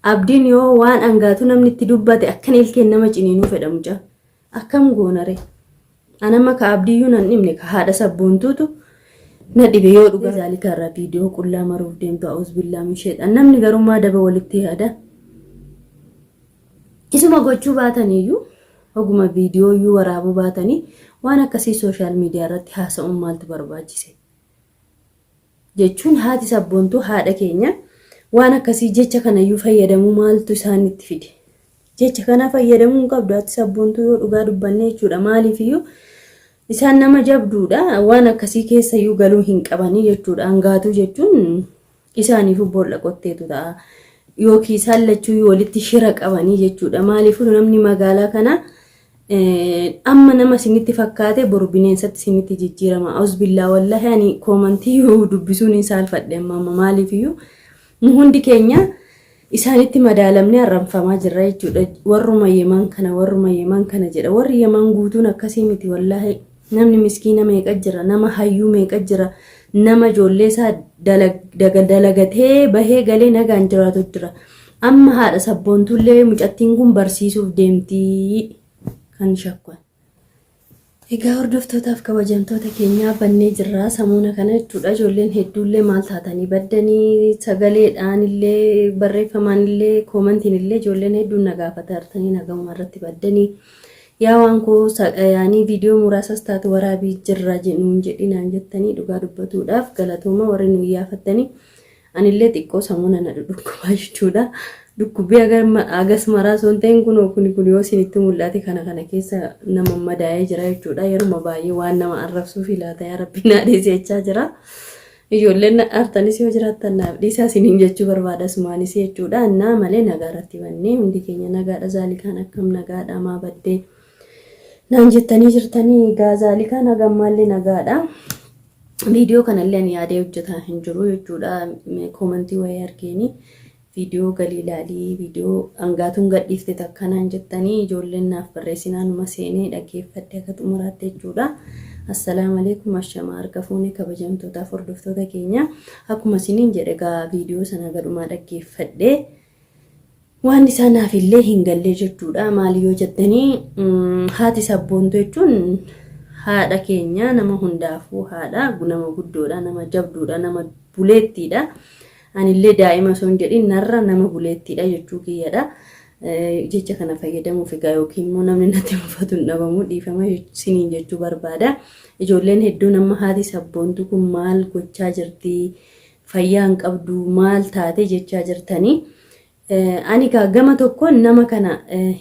Abdiin yoo waan angaatuu namni itti dubbate akkan ilkeen nama ciniinuu fedha mucaa. Akkam goonare? Anamma ka abdiyyuu nan dhibne ka haadha sabboontuutu na dhibe yoo dhugaa zaalika irraa viidiyoo qullaa maruuf deemtu a'uuzbillaa min sheexan namni garuu maa daba walitti yaada. Isuma gochuu baataniiyyuu oguma viidiyoo iyyuu waraabuu baatanii waan akkasii sooshaal miidiyaa irratti haasa'uun maaltu barbaachise? Jechuun haati sabboontuu haadha keenya waan akkasii jecha kanayyuu fayyadamuu maaltu isaanitti fide? Jecha kana fayyadamuu hin qabdu haati sabboontuu yoo dhugaa dubbanne jechuudha. Maaliifiyyuu isaan nama jabduudha waan akkasii keessayyuu galuu hin qabanii jechuudha. Hangaatuu jechuun isaaniifuu boolla qotteetu ta'a. Yookiin isaan lachuuyyuu walitti shira qabanii jechuudha. Maaliifuu namni magaalaa kana amma nama isinitti fakkaate boru bineensatti isinitti jijjiirama. Auzubillaah wallahi ani koomantiyyuu dubbisuun hin saalfadhe amma amma maaliifiyyuu nu hundi keenya isaanitti madaalamnee arranfamaa jirra jechuudha. Warruma Yeman kana warruma Yeman kana jedha. Warri Yeman guutuun akkasii miti wallaahi. Namni miskiina meeqa jira, nama hayyuu meeqa jira, nama ijoollee isaa dalagatee bahee galee nagaan jiraatu jira. Amma haadha sabboontullee mucattiin kun barsiisuuf deemtii kan shakkan. Egaa hordoftootaaf kabajamtoota keenyaa bannee jirra samuuna kana jechuudha. Ijoolleen hedduullee maal taatanii baddanii sagaleedhaan illee barreeffamaan illee koomantiin illee ijoolleen hedduun na gaafatartanii nagahuma irratti baddanii yaa waan koo yaanii viidiyoo muraasas taatu waraabii jirra nuun jedhinaan jettanii dhugaa dubbatuudhaaf galatooma warri nu iyyaafattanii. Anillee xiqqoo samuuna na dhudhukkubaa jechuudha. Dhukkubbii hagas maraa osoo hin ta'in kunoo kuni kun yoo isinitti mul'ate kana kana keessa nama madaa'ee jira jechuudha. Yeruma baay'ee waan nama arrabsuuf laata yaa rabbi naa dhiisi jechaa jira. Ijoolleen na artanis yoo jiraattan naaf dhiisaa isiniin jechuu barbaada sumaanis jechuudha. Annaa malee nagaa irratti bannee hundi keenya nagaadha zaalikaan akkam nagaadha maa baddee naan jettanii jirtanii egaa zaalikaan haga ammaallee nagaadha. Viidiyoo kanallee ani yaadee hojjetaa hin jiru jechuudha. Koomantii wayii argeeni viidiyoo galii ilaalii viidiyoo hangaatuun gadhiifte takkanaan jettanii ijoolleen naaf barreessinaanuma seenee dhaggeeffadhe akka xumuraatti jechuudha. Assalaamu alaikum ashamaa harka fuune kabajamtootaaf hordoftoota keenya. Akkuma isiniin jedhe egaa viidiyoo sana gadhumaa dhaggeeffadhe. Waan isaa naaf illee hin gallee jechuudha. Maali yoo jettanii haati sabboontuu jechuun haadha keenya nama hundaafuu haadha nama guddoodha, nama jabduudha, nama buleettiidha. Anillee daa'ima osoo hin jedhin narra nama buleettiidha jechuu kiyyadha. Jecha kana fayyadamuuf egaa yookiin immoo namni natti mufatu hin dhabamu dhiifama siniin jechuu barbaada. Ijoolleen hedduun amma haati sabboontuu kun maal gochaa jirti? Fayyaa hin qabdu maal taate jechaa jirtanii. Ani kaa gama tokkoon nama kana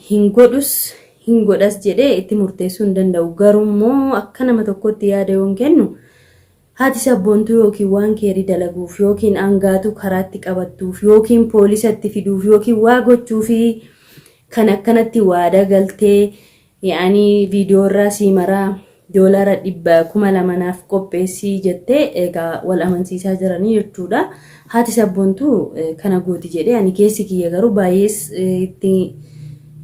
hin godhus hin godhas jedhee itti murteessuu hin danda'u. Garuu immoo akka nama tokkotti yaada yoon kennu haati sabboontuu yookiin waan keerii dalaguuf yookiin angaatuu karaatti qabattuuf yookiin poolisatti fiduuf yookiin waa gochuufi kan akkanatti waada galtee Yaani viidiyoo irraa sii maraa doolaara 2000 naaf qopheessii jettee egaa wal amansiisaa jiranii jechuudha. Haati sabboontuu kana gooti jedhee ani keessi kiyya garuu baay'ees itti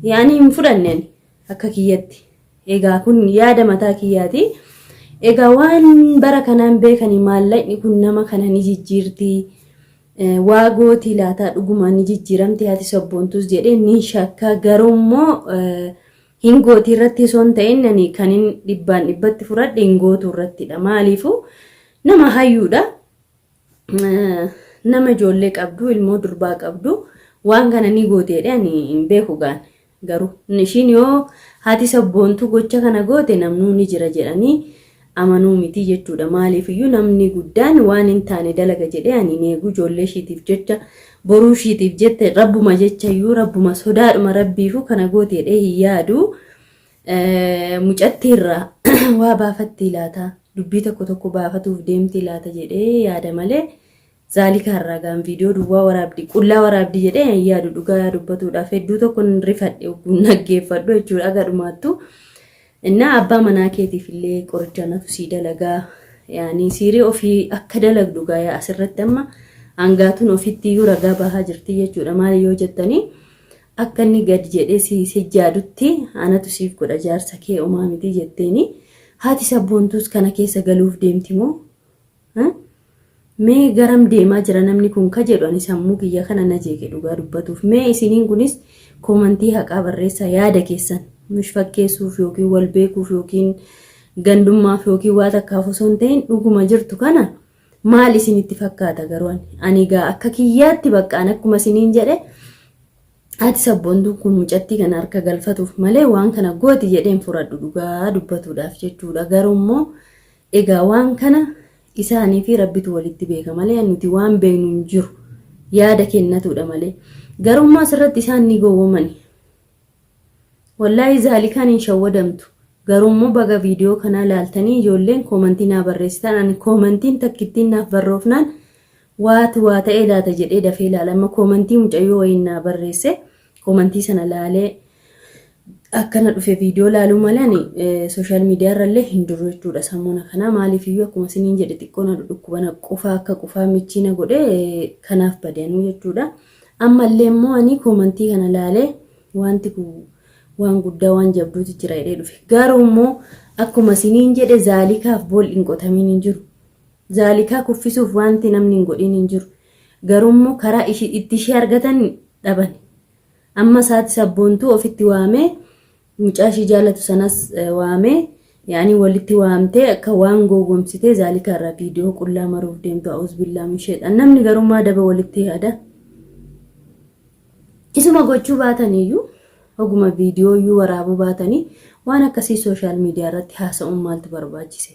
yaani hin fudhanne ani akka kiyyatti. Egaa kun yaada mataa kiyyaati. Egaa waan bara kanaan beekanii maallaqni kun nama kana ni jijjiirti. Waa gootii laataa dhugumaan ni jijjiiramti haati sabboontuus jedhee ni shakka garuu immoo hin gootii irratti osoo hin ta'in ani kanin dhibbaan dhibbatti fudhadhe hin gootuu irrattidha. Maaliifuu nama hayyuudha. Nama ijoollee qabdu ilmoo durbaa qabdu waan kana ni gooti jedhee ani hin beeku gaan. Garuu ishiin yoo haati sabboontuu gocha kana goote namnuu ni jira jedhanii amanuu miti jechuudha. Maaliifiyyuu namni guddaan waan hin taane dalaga jedhee ani hin eegu ijoollee ishiitiif jecha boruu ishiitiif jette rabbuma jechayyuu rabbuma sodaadhuma rabbiifuu kana goote jedhee hin yaadu. Mucattiirraa waa baafattii laata dubbii tokko tokko baafatuuf deemtii laata jedhee yaada malee Zaalikaa irraa gaan viidiyoo duwwaa waraabdi qullaa waraabdi jedhee hin yaadu dhugaa dubbatuudhaaf hedduu tokko hin rifadhe ogguun dhaggeeffadhu jechuudha aga dhumaattu. Innaa abbaa manaa keetiif illee qoricha natu sii dalagaa yaani siirii ofii akka dalagdu gaaya asirratti amma hangaatuun ofitti iyyuu ragaa bahaa jirti jechuudha maali yoo jettanii akka inni gad jedhee si sijjaadutti anatu siif godha jaarsa kee omaa miti jetteeni haati sabboontuus kana keessa galuuf deemti moo? Mee garam deemaa jira namni kun ka jedhu ani sammuu kiyya kana na jeeqe dhugaa dubbatuuf. Mee isiniin kunis koomantii haqaa barreessaa yaada keessan nush fakkeessuuf yookiin wal beekuuf yookiin gandummaaf yookiin waa takkaaf osoo hin ta'in dhuguma jirtu kana maal isinitti fakkaata garuu ani ani egaa akka kiyyaatti bakka an akkuma isiniin jedhe haati sabboontuun kun mucattii kana harka galfatuuf malee waan kana gooti jedheen furadhu dhugaa dubbatuudhaaf jechuudha. Garuu immoo egaa waan kana isaanii fi rabbitu walitti beeka malee nuti waan beeknu hin jiru yaada kennatuudha malee. Garuu immoo asirratti isaan ni gowwomani. Wallaahi zaalikaan hin shawwadamtu. Garuu immoo baga viidiyoo kanaa laaltanii ijoolleen koomantii naa barreessitan ani koomantiin takkittiin naaf barroofnaan waatu waa ta'ee laata jedhee dafee laala. Amma koomantii mucayyoo wayiin naa barreesse koomantii sana laalee akkana dhufe viidiyoo laaluu malee ani sooshaal miidiyaa irrallee hin jiru jechuudha sammuna kanaa maaliif iyyuu akkuma isiniin jedhe xiqqoo na dhukkuba na qufaa akka qufaa michii na godhe kanaaf badeanuu jechuudha. Ammallee immoo ani koomantii kana laalee wanti kun waan guddaa waan jabduutu jira jedhee dhufe. Garuu immoo akkuma isiniin jedhe zaalikaaf bool'i hin qotamiin hin jiru. Zaalikaa kuffisuuf wanti namni hin godhin hin jiru. Garuu immoo karaa itti ishee argatan dhaban. Amma isaati sabboontuu ofitti waamee mucaa ishii jaalatu sanas waamee yaani walitti waamtee akka waan gowwomsitee zaalikaa irraa viidiyoo qullaa maruuf deemtu a'uuzbillaa min sheexan namni garummaa daba walitti yaada. Isuma gochuu baataniiyyuu oguma viidiyoo iyyuu waraabuu baatanii waan akkasii sooshaal miidiyaa irratti haasa'uun maaltu barbaachise?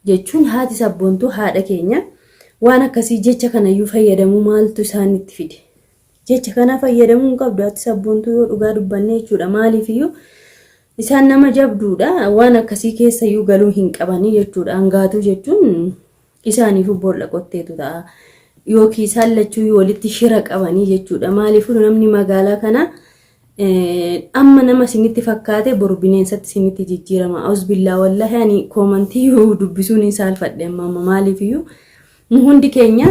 Jechuun haati sabboontuu haadha keenya waan akkasii jecha kanayyuu fayyadamuu maaltu isaanitti fide? Jecha kana fayyadamuu hin qabdu haati sabboontuu yoo dhugaa dubbanne jechuudha. Maaliifiyyuu isaan nama jabduudha waan akkasii keessayyuu galuu hin qabanii jechuudha. Hangaatuu jechuun isaaniifuu boolla qotteetu ta'a. Yookiin isaan lachuuyyuu walitti shira qabanii jechuudha. Maaliifuu namni magaalaa kana amma nama isinitti fakkaate boru bineensatti isinitti jijjiirama. Auzubillah wallahi ani koomantii dubbisuun hin saalfadhe amma amma maaliifiyyuu nu hundi keenya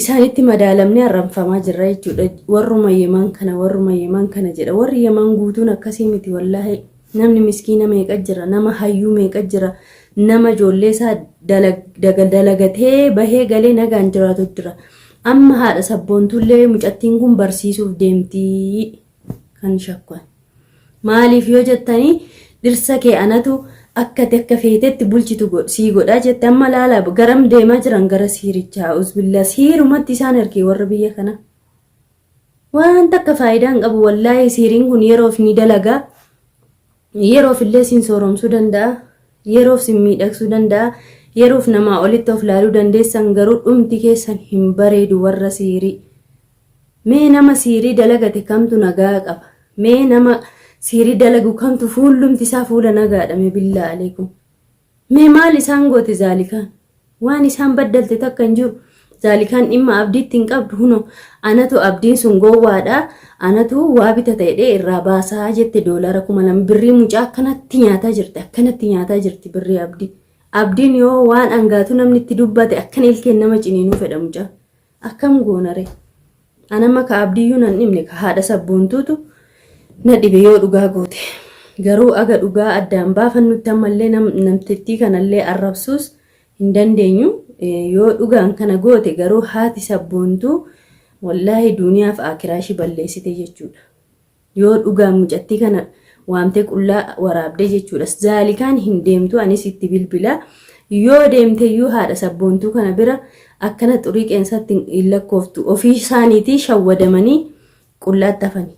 isaanitti madaalamnee arranfamaa jirra jechuudha. Warruma Yeman kana warruma Yeman kana jedha. Warri Yeman guutuun akkasii miti wallaahi. Namni miskiina meeqa jira, nama hayyuu meeqa jira, nama ijoollee isaa dalagatee bahee galee nagaan jiraatu jira. Amma haadha sabboontullee mucattiin kun barsiisuuf deemtii kan shakkan. Maaliif yoo jettanii dhirsa kee anatu akka ati akka feetetti bulchitu sii godhaa jette amma laala garam deemaa jiran gara siirichaa uzbillaa siirumatti isaan ergee warra biyya kana. Waan takka faayidaa hin qabu wallaahi siiriin kun yeroof ni dalagaa yeroof illee siin sooromsuu danda'a yeroof sin miidhagsuu danda'a yeroof namaa olitti of laaluu dandeessan garuu dhumti keessan hin bareedu warra siirii. Mee nama siirii dalagate kamtu nagaa qaba? Mee nama siirii dalagu kamtu fuullumti isaa fuula nagaadha mee billaa aleekum. Mee maal isaan goote zaalikaan? Waan isaan baddalte takka hin jiru. Zaalikaan dhimma abdiitti hin qabdu huno anatu abdiin sun gowwaadha anatu waa bitata jedhee irraa baasaa jette doolara 2000 birrii mucaa akkanatti nyaataa jirti akkanatti nyaataa jirti birrii abdii. Abdiin yoo waan angaatu namni itti dubbate akkana ilkeen nama ciniinuu fedha mucaa. Akkam goona ree? An amma ka abdiyyuu nan dhibne ka haadha sabboontuutu na dhibe yoo dhugaa goote. Garuu aga dhugaa addaan baafannutti ammallee namtittii kanallee arrabsuus hin dandeenyu. Yoo dhugaan kana goote garuu haati sabboontuu wallaahi duuniyaaf aakiraa ishii balleessite jechuudha. Yoo dhugaan mucattii kana waamtee qullaa waraabdee jechuudha. Zaalikaan hin deemtu anis itti bilbila. Yoo deemteyyuu haadha sabboontuu kana bira akkana xurii qeensatti hin lakkooftu. Ofii isaaniitii shawwadamanii qullaatti hafani.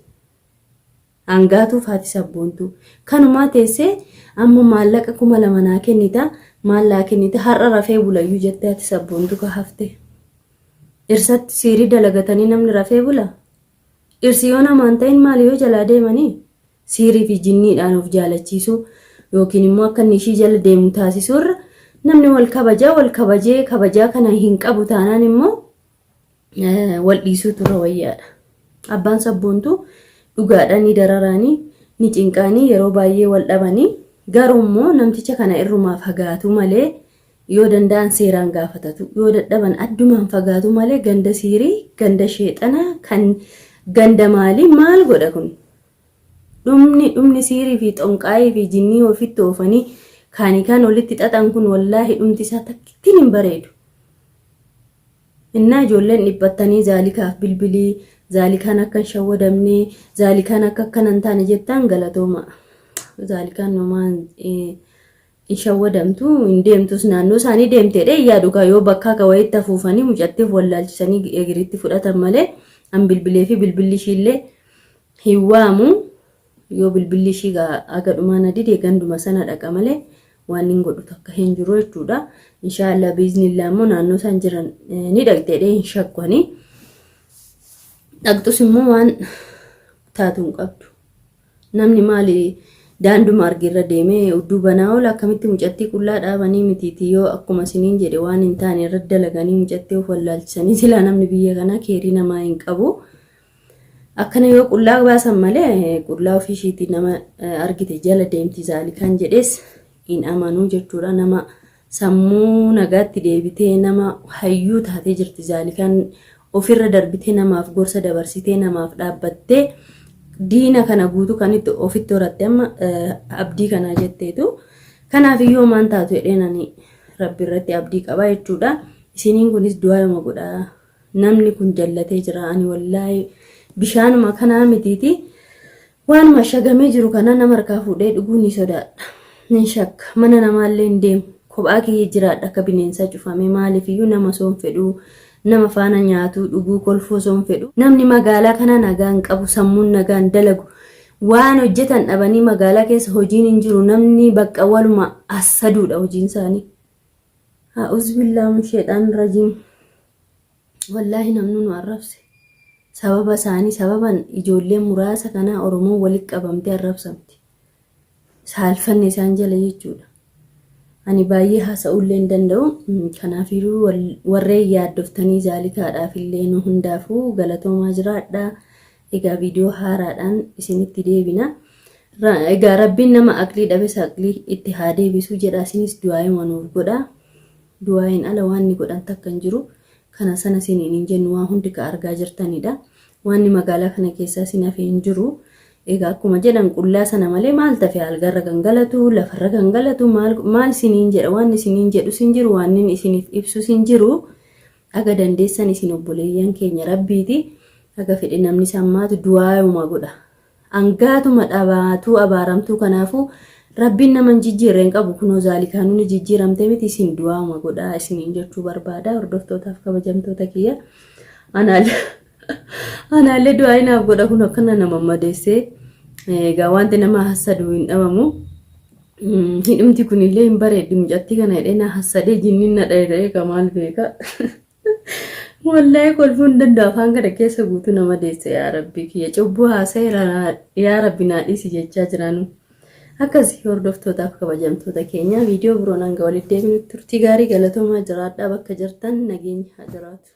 Hangaatuuf haati sabboontuu. Kanumaa teessee amma maallaqa 2000 naa kennita maal naa kennita har'a rafee bulayyuu jettee haati sabboontuu ka hafte. Dhirsatti siirii dalagatanii namni rafee bula? Dhirsi yoo namaa hin ta'in maali yoo jalaa deemanii? Siirii fi jinniidhaan of jaalachiisuu yookiin immoo akka inni ishii jala deemu taasisuu irra namni wal kabajaa wal kabajee kabajaa kana hin qabu taanaan immoo wal dhiisuutu irra wayyaadha. Abbaan sabboontuu dhugaadhaan ni dararaanii ni cinqaanii yeroo baay'ee wal dhabanii garuu immoo namticha kana irrumaa fagaatuu malee Yoo danda'an seeraan gaafatatu, yoo dadhaban addumaan fagaatu malee ganda siirii, ganda sheexanaa, kan ganda maalii maal godha kun? Dhumni dhumni siirii fi xonqaayii fi jinnii ofitti oofanii kaanii kaan walitti xaxan kun wallaahi dhumti isaa takkittiin hin bareedu. Innaa ijoolleen dhiphattanii Zaalikaaf bilbilii, Zaalikaan akka hin shawwadamne, Zaalikaan akka akkana hin taane jettan galatooma. Zaalikaan homaa hin shawwadamtu, hin deemtus naannoo isaanii deemteedha hin yaadu kaa yoo bakkaa ka wayitti afuufanii mucattiif wallaalchisanii egiritti fudhatan malee an bilbilee fi bilbilli ishiillee hin waamu. Yoo bilbilli ishii haga dhumaa na dide ganduma sana dhaqa malee waan hin godhu takka hin jiru jechuudha. Inshaallah biiznillaa immoo naannoo isaan jiran ni dhaqxe jedhee hin shakku ani. Dhaqxus immoo waan taatu hin qabdu. Namni maali daanduma arge irra deemee udduu banaa oola akkamitti mucattii qullaa dhaabanii mitiiti yoo akkuma isiniin jedhe waan hin taane irra dalaganii mucattii of wallaalchisanii silaa namni biyya kanaa keerii namaa hin qabu. Akkana yoo qullaa baasan malee qullaa ofii ishiitii nama argite jala deemti zaalikaan jedhees hin amanuu jechuudha. Nama sammuu nagaatti deebitee nama hayyuu taatee jirti zaalikaan ofirra darbitee namaaf gorsa dabarsitee namaaf dhaabbattee diina kana guutuu kan itti ofitti horatte amma abdii kanaa jetteetu. Kanaaf iyyuu homaan taatu jedheen ani rabbi irratti abdii qaba jechuudha. Isiniin kunis du'aayuma godhaa. Namni kun jallatee jira ani wallaahi bishaanuma kanaa mitiiti waanuma shagamee jiru kana nama harkaa fuudhee dhuguu ni sodaadha. Nin shakka mana namaallee hin deemu kophaa kiyya jiraadha akka bineensaa cufamee maaliif iyyuu nama osoo hin fedhuu nama faana nyaatuu dhuguu kolfuu osoo hin fedhu namni magaalaa kanaa nagaa hin qabu sammuun nagaa hin dalagu waan hojjetan dhabanii magaalaa keessa hojiin hin jiru namni bakka waluma assaduudha hojiin isaanii. A'uzubillaah min sheexaan rajiim. Wallaahi namni nu arrabse. Sababa isaanii sababan ijoollee muraasa kanaa Oromoon walitti qabamtee arrabsamti. Saalfanne isaan jala jechuudha. Ani baay'ee haasa'uullee hin danda'u. Kanaafiyyuu warreen yaaddoftanii zaalikaadhaaf illee nu hundaafuu galatoomaa jiraadha. Egaa viidiyoo haaraadhaan isinitti deebina. Egaa Rabbiin nama aqlii dhabes aqlii itti haa deebisu jedha isinis du'aayima nuuf godha. Du'aayin ala waan ni godhan takka hin jiru. Kana sana isiniin hin jennu waa hundi ka argaa jirtanidha. Waanni magaalaa kana keessaa isin hafe hin jiru. Egaa akkuma jedhan qullaa sana malee maal tafe algarra gangalatu lafarra gangalatu maal maal isiniin jedha waan isiniin jedhus hin jiru waan inni isiniif ibsus hin jiru. Aga dandeessan isin obboleeyyan keenya rabbiiti. Aga fedhe namni sammaatu du'aayuma godha. Angaatuma dhabaatuu abaaramtuu kanaafuu rabbiin nama hin jijjiirre hin qabu kunoo zaalikaanuu ni jijjiiramte miti isin du'aayuma godha isiniin jechuu barbaada hordoftootaaf kabajamtoota kiyya. Anaallee anaallee du'aayi naaf godha kun akkana nama madeessee egaa wanti nama hassadu hin dhabamu. Hidhumti kunillee hin bareeddi mucattii kana jedhee na hassadee jinniin na dha'e ta'ee ka maal beeka. Wallaahi kolfuu hin danda'u afaan kana keessa guutuu nama deesse yaa rabbi kiyya cubbuu haasa'eera yaa rabbi naa dhiisi jechaa jiraanu. Akkasii hordoftootaaf kabajamtoota keenya viidiyoo biroon hanga walitti deebinutti turtii gaarii galatoomaa jiraadhaa bakka jirtan nageenyi haa jiraatu.